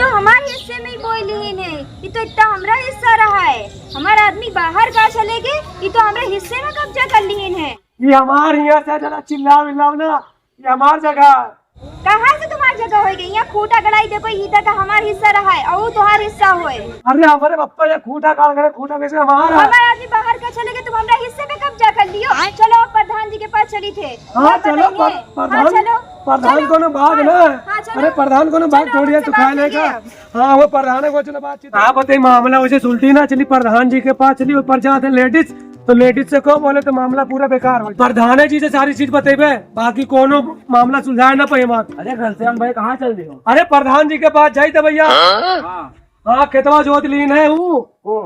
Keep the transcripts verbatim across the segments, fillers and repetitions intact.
तो हमार हिस्से में ही बोई लिहिन है, ये तो इतना हमरा हिस्सा रहा है। हमार आदमी बाहर का चले गए, ये तो हमरा हिस्से में कब्जा कर लिहिन है। ये हमार हिस्सा है, जरा चिल्लाओ मिल्लाओ ना, ये हमार जगह है। कहाँ से तुम्हार जगह होई गई? यहाँ खूंटा गड़ाई देखो, इधर का हमार हिस्सा रहा है और तुम्हार हिस्सा होए। अरे हमारे पप्पा ये खूंटा काट करे, खूंटा कैसे हमारा है? हमार आदमी बाहर का चले गए, तुम हमरा हिस्से पे कब्जा कर लियो। चलो अब प्रधान जी के पास चली थे। हाँ, चलो, पर-, प्रधान, हाँ, चलो। प्रधान चलो। कोनो बाघ ना। हाँ, चलो। अरे, प्रधान कोनो बाघ चलो, थोड़ी है, उनसे तू खा बात लेगा। कीजिए। हाँ, वो प्रधान है, वो चलो बातचीत। हाँ, बताइए, मामला वैसे सुलटी ना चली, प्रधान जी के पास चली, ऊपर जाते लेडीज, तो लेडीज से को बोले तो मामला पूरा बेकार हो। प्रधान जी से सारी चीज बतेबे, बाकी कोनो मामला सुलझाए ना पाए हमार। अरे घनश्याम भाई, कहाँ चल दियो? अरे, प्रधान जी के पास जाई तो भैया। हाँ। हाँ, खेतवा जोत लीन है वो। ओ।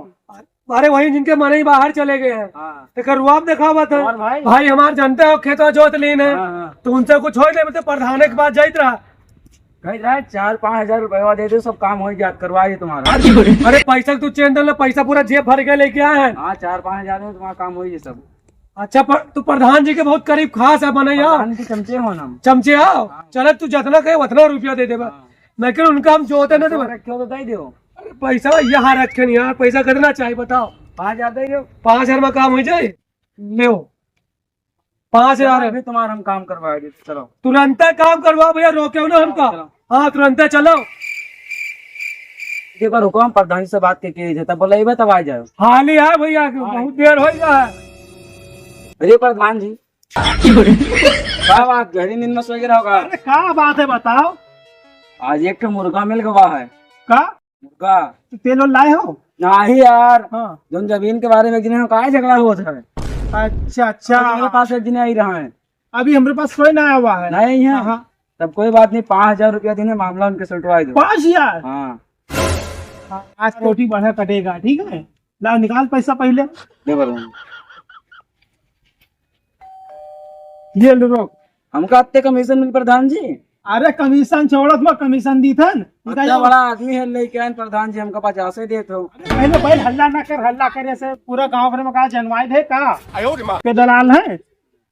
अरे वही जिनके मनई बाहर चले गए हैं। हाँ। तेकर रुआब देखावत है। कौन भाई? भाई हमार जानते हो खेतवा जोत लीन है। हाँ, हाँ। तो उनसे कुछ होई नहीं, मतलब प्रधान के पास जाइत रहा। कही रहा चार पाँच हजार रुपया दे दे, सब काम हो गया, करवा दे तुम्हारा। अरे पैसा तू चैन दे, पैसा पूरा जेब भर के लेके आए हैं। हाँ, चार पाँच हजार में तुम्हारा काम हो ये सब। अच्छा, पर तू प्रधान जी के बहुत करीब खास है बनैया। प्रधान के चमचे हो ना हम। चमचे आओ। हाँ। चले तू जितना कहे उतना रुपया दे देबा। हाँ। लेकिन उनका हम जोते ना देबा। रखे हो तो दे दो। अरे पैसा यहाँ रखे नहीं यार, पैसा कितना चाहिए बताओ? पाँच हजार दे दो। पाँच हजार में काम हो जाए? ले। पाँच हजार है। अभी तुम्हारा हम काम करवा दे, चलो। तुरंत काम करवा भैया, रोके हो ना हमका। चलो। हाँ, तुरंत चलो। एक बार रुको, हम प्रधान जी से बात करके आई जाता, बोला, "ये तब आ जाओ।" हाली है भैया, हाँ। बहुत देर हो गया है। अरे प्रधान जी, का बात, गहरी नींद में सो गया होगा? अरे का बात है बताओ। आज एक ठो मुर्गा मिल गवा है। का? मुर्गा। तो तेल वेल लाए हो? नहीं यार। हाँ। जौन जमीन के बारे में जिन्हें काहे झगड़ा होत है? अच्छा, अच्छा। तो मेरे पास एक दिन आई रहा है। अभी हमरे पास कोई ना आवा है। नहीं है? हाँ, हाँ। तब कोई बात नहीं, पाँच हजार रुपया देने, मामला उनके सुलटवाई दो। पाँच हजार? हाँ। हाँ, आज कोठी बढ़ा कटेगा, ठीक है? लाओ, निकाल पैसा पहले। दे बोलो। ये लो, रोक। हमका अत्ते कमीशन मिल प्रधान जी? अरे कमीशन छोड़त मत, कमीशन दी थन। इतना बड़ा आदमी है, लेके आए प्रधान जी, हमका पचासे देत हो। अरे पहले भाई हल्ला ना कर, हल्ला करे से पूरा गांव भर में का जनवाई दे का? आयो रे माँ। के दलाल है,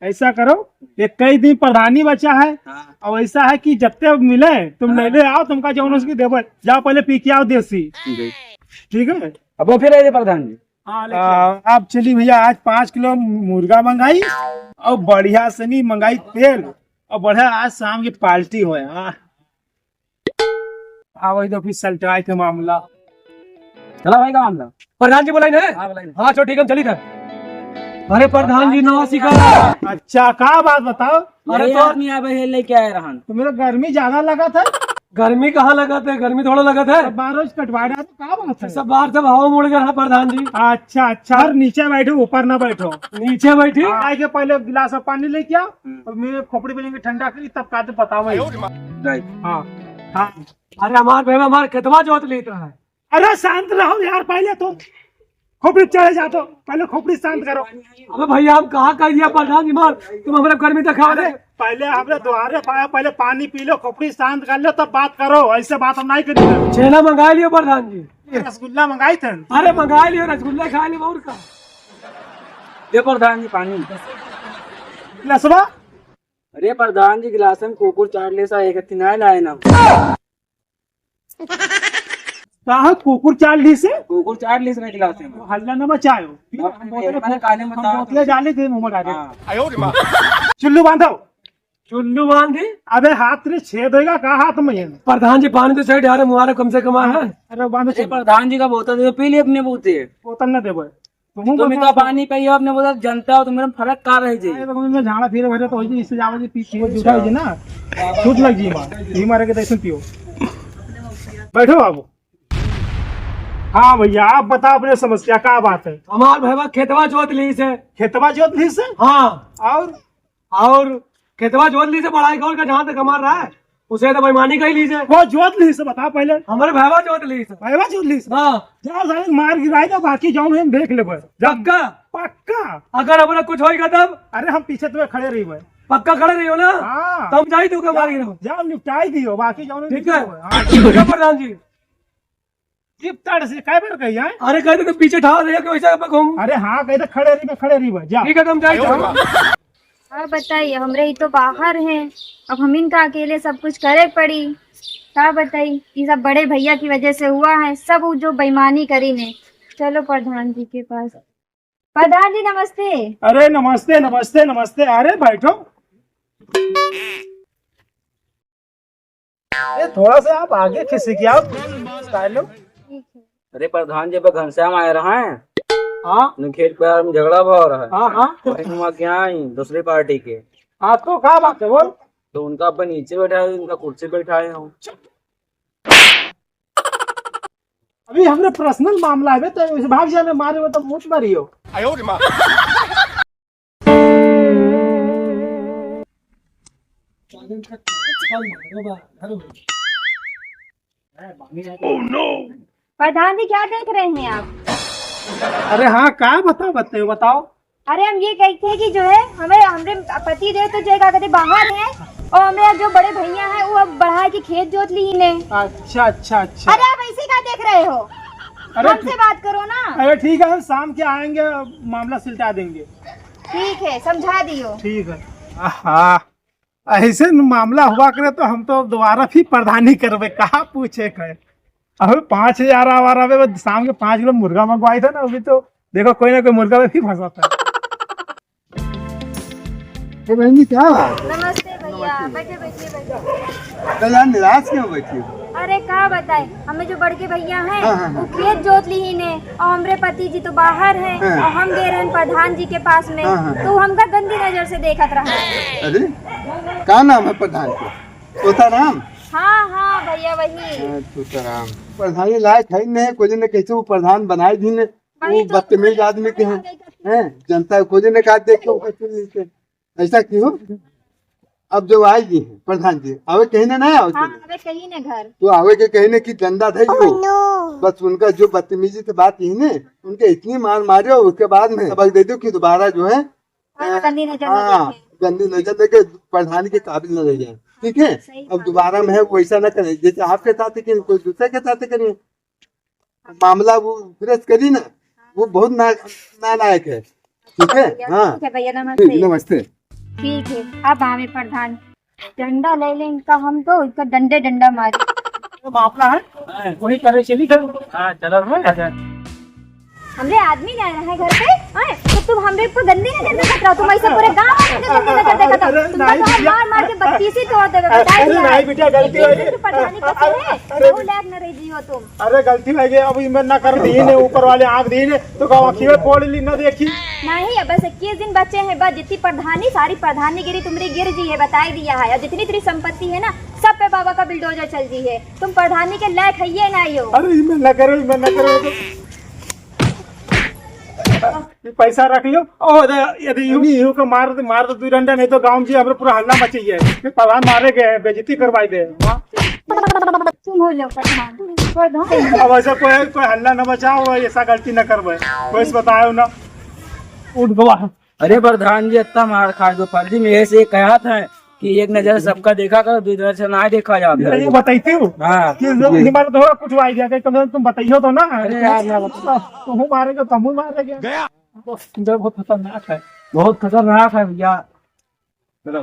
ऐसा करो, एक कई दिन प्रधानी बचा है, हाँ। और ऐसा है कि जत्ते मिले तुम हाँ। ले ले आओ, तुमका जौन उसकी देबो, जाओ पहले पी के आओ देसी। ठीक है। ठीक है, अब वो फिर आइए प्रधान जी। हाँ, लेके आ, आओ। आप चली भैया, आज पाँच किलो मुर्गा मंगाई और बढ़िया से नहीं मंगाई तेल और बढ़िया आज शाम की पार्टी होए। हाँ। हाँ, वही तो फिर सलटाए के मामला। चला भाई, का मामला? प्रधान जी बोलाई ना? हाँ, बोलाई ना। हाँ, चलो ठीक है, हम चली था। अरे प्रधान जी, नवा सिखा। अच्छा, का बात बताओ? अरे अरे तो आदमी आवे है, लेके आए रहन। तुम्हें तो गर्मी ज्यादा लगा था। गर्मी कहाँ लगा था? गर्मी थोड़ा लगा था। सब बार रोज कटवा रहा तो का बात है? सब बार सब हवा मुड़ गया है प्रधान जी। अच्छा, अच्छा, और नीचे बैठो, ऊपर ना बैठो। नीचे बैठी? हाँ, आए के पहले गिलास में पानी लेके आओ हम्म। और मेरे खोपड़ी पे लेके ठंडा करी, तब का तो बताओ भाई। नहीं। हाँ, हाँ। अरे हमार बेबे हमार खेतवा जोत लेत रहा है। अरे शांत रहो यार, पहले तो खोपड़ी चढ़े जा तो, पहले खोपड़ी शांत करो। अबे भैया, हम कहाँ कह दिया प्रधान जी मार, तुम हमरा गर्मी दिखा अरे रहे। पहले हमरे द्वारे पाया, पहले पानी पी लो, खोपड़ी शांत कर लो, तब बात करो। ऐसे बात हम नहीं करेंगे। छेना मंगा लियो प्रधान जी। रसगुल्ला मंगाई थे। अरे मंगा लियो रसगुल्ला, खा लियो और का। दे प्रधान जी पानी। लसवा। अरे प्रधान जी, गिलास में कुकुर चाट ले सा, एक हत्ती ना लाए ना। कहा कुकुर चाट ली से? कुकुर चाट ली से गिलास में। हल्ला न मचायो। ना, हम बोतले मैंने काने में हम तार बोतले डाले थे मुंह में डाले। हाँ। चुल्लू बांधो। चुल्लू बांधी? अबे हाथ रे छेद होएगा का हाथ में? प्रधान जी पानी तो सही डाले मुहारे कम से कम है। अरे बांधो अरे चुल्लू। प्रधान जी का बोतल दे, पी ली अपने बूते। बोतल न देबे। तुम तुम तो इतना पानी पियो अपने बोतल, जनता हो तुम्हें फर्क का रह जाए? अरे तो मैं झाड़ा फिर भरे तो होई इससे जावे जी पी पी जूठा होई ना। छूट लग जी मार। ये मारे के तो ऐसे पियो। बैठो बाबू। हाँ भैया, आप बताओ अपने समस्या, का बात है? हमार भैया खेतवा जोत ली से। खेतवा जोत ली से? हाँ। और? और खेतवा जोत ली से, पढ़ाई कौन का जहाँ तक हमार रहा है, उसे तो बेईमानी कही ली से। वो जोत ली से, बताओ पहले। हमारे भैया जोत ली से। भैया जोत ली से? हाँ। जाओ साले मार गिराई दो, बाकी जाओ हम देख लेबे। जा। पक्का? पक्का। अगर हमरा कुछ होइगा तब? अरे हम पीछे तुम्हें खड़े रहिबे। पक्का खड़े रहियो ना? हाँ। तब जाई तू के मार गिराओ। जाओ निपटाई दियो, बाकी जाओ ठीक है। हाँ। ठीक है प्रधान जी। टिप ताड़ से काय बार कही है? अरे कहते तो पीछे ठाड़ रहे कि वैसे अब घूम। अरे हाँ, कहते खड़े रही, मैं खड़े रही भाई, जा। ठीक है, तुम जाइए। का बताई, हमरे ही तो बाहर हैं, अब हम इनका अकेले सब कुछ करे पड़ी। का बताई, ये सब बड़े भैया की वजह से हुआ है, सब वो जो बेईमानी करी ने। चलो प्रधान जी के पास। प्रधान जी नमस्ते। अरे नमस्ते, नमस्ते, नमस्ते। अरे बैठो। ए, थोड़ा सा आप आगे खिसक के आओ। स्टाइल लो। ठीक है। अरे प्रधान जी, अब घनश्याम आए रहा है। हाँ। न खेत पे हम झगड़ा भा रहा है। हाँ, हाँ। वही हम आके आई दूसरी पार्टी के। हाँ, तो का बात है, बोल। तो उनका अपन नीचे बैठाए, उनका कुर्सी बैठाए हो। अभी हमरे पर्सनल मामला है, तो इस भाग जाने मारे हो तो मुझ मारियो। प्रधान जी, क्या देख रहे हैं आप? अरे हाँ, का बता, बताओ, बताओ। अरे, हम ये कहते हैं कि जो है, हमें, हमरे पति देव तो जो है, का कहते, बाहर हैं, और हमरे जो बड़े भैया हैं, वो अब बढ़ा के खेत जोत ली ने। अच्छा, अच्छा, अच्छा। अरे, आप ऐसे का देख रहे हो? अरे, हमसे बात करो ना। अरे, ठीक है, हम शाम के आएंगे, मामला सुलटा देंगे। ठीक है, समझा दियो। ठीक है। आहा, ऐसे न मामला हुआ करे तो हम तो दोबारा फिर प्रधानी करबे, कहाँ पूछे के है। अबे पाँच हजार आवा रहा, अबे शाम के पाँच किलो मुर्गा मंगवाई था ना, अभी तो देखो कोई ना कोई मुर्गा में फिर फंसाता है। ए बहन जी, क्या बात है? नमस्ते भैया, बैठे, बैठिए, बैठिए। तो यार, निराश क्यों बैठी हो? अरे, का बताए, हमें जो बड़के भैया हैं, हाँ, हाँ, हाँ। वो खेत जोत ली ही ने, और हमरे पति जी तो बाहर हैं, हाँ। और हम गए रहन प्रधान जी के पास में, हाँ, हाँ, हाँ। तो हमका गंदी नजर से देखत रहा। अरे, का नाम है प्रधान के? तोताराम? हाँ, हाँ भैया, वही। हाँ, तोताराम। प्रधानी लायक है नहीं, कोई ने कैसे वो प्रधान बनाए भी नहीं। वही वो तो बदतमीज आदमी के हैं, हैं? जनता को खोजे ने कहा, देख के ऊपर चुन लेते। ऐसा क्यों? अब जो आएगी प्रधान जी, आवे कहीं ने नहीं आवे हाँ, के? आवे कहीं ने घर। तो आवे के कहीं ने कि डंडा धई हो। Oh, no। बस उनका जो बदतमीजी से बात यही ने, उनके इतनी मार मारे हो, उसके बाद में सबक दे दो कि दोबारा जो है, हाँ, गंदी नजर न हाँ, देखे। गंदी नजर देके प्रधान के काबिल न रह जाए, ठीक है? सही अब बात। दोबारा में है, वैसा ना करें, जैसे आपके साथ करें, कोई दूसरे के साथ करें। मामला वो फ्रेश करी ना, वो बहुत ना, नालायक है। ठीक है? भैया, हाँ। ठीक है भैया, नमस्ते। ठीक, नमस्ते। ठीक है, अब आवे प्रधान, डंडा ले ले इनका, हम तो इनका डंडे डंडा मारे। जो मामला है, वही करे चली करो। हाँ, चलो, हाँ, अच्छा। हमरे आदमी जाए रहे घर पे, हैं? तो तुम हमरे ऊपर गंदी नजर देखत रहो, तुम ऐसे पूरे गांव वाले पे गंदी नजर देखत रहो। अरे, तुम तो नहीं हम बिटिया। मार मार के बत्तीसी तोड़ देबे, बताई अरे, दिया। नहीं बिटिया, गलती हो गई। प्रधानी कैसे है? अरे, वो लायक न रह जियो तुम। अरे गलती हो गई, अब इमे ना कर दी ने, ऊपर वाले आँख दी ने, तो गाँव आँखी में फोड़ ली ना देखी। नहीं, अब बस इक्कीस दिन बचे हैं, बस जितनी प्रधानी, सारी प्रधानीगिरी तुम्हारी गिर जी है, बताई दिया है। और जितनी तेरी संपत्ति है ना, सब पे बाबा का बिल्डोजर चल जी है। तुम प्रधानी के लायक है ये ना हो। अरे इमे ना करो, इमे ना करो। ये पैसा रख लो। ओ, अरे, यदि यूं ही यूं को मार दे, मार दो दो डंडा, नहीं तो गांव जी हमरे पूरा हल्ला मचाई है। ये प्रधान मारे गए हैं, बेइज्जती करवाई दे। तुम हो जाओ प्रधान। प्रधान। अब ऐसा कोई, कोई हल्ला न मचाओ, ऐसा गलती न करवे। कोई से बताओ ना। उठ गवा। अरे प्रधान जी, इतना मार खा दो, फर्जी में ऐसे कहा था कि एक नजर सबका देखा करो, दो नजर से ना देखा जाता ये है। बताई थी वो हाँ। कि जब जी। हमारा थोड़ा कुछ आइडिया, कम से कम तुम बताइयो तो ना। अरे यार, ना बताओ। तुम मारेगा, तुम मारेगा। गया। बहुत खतरनाक है। बहुत खतरनाक है भैया। चलो।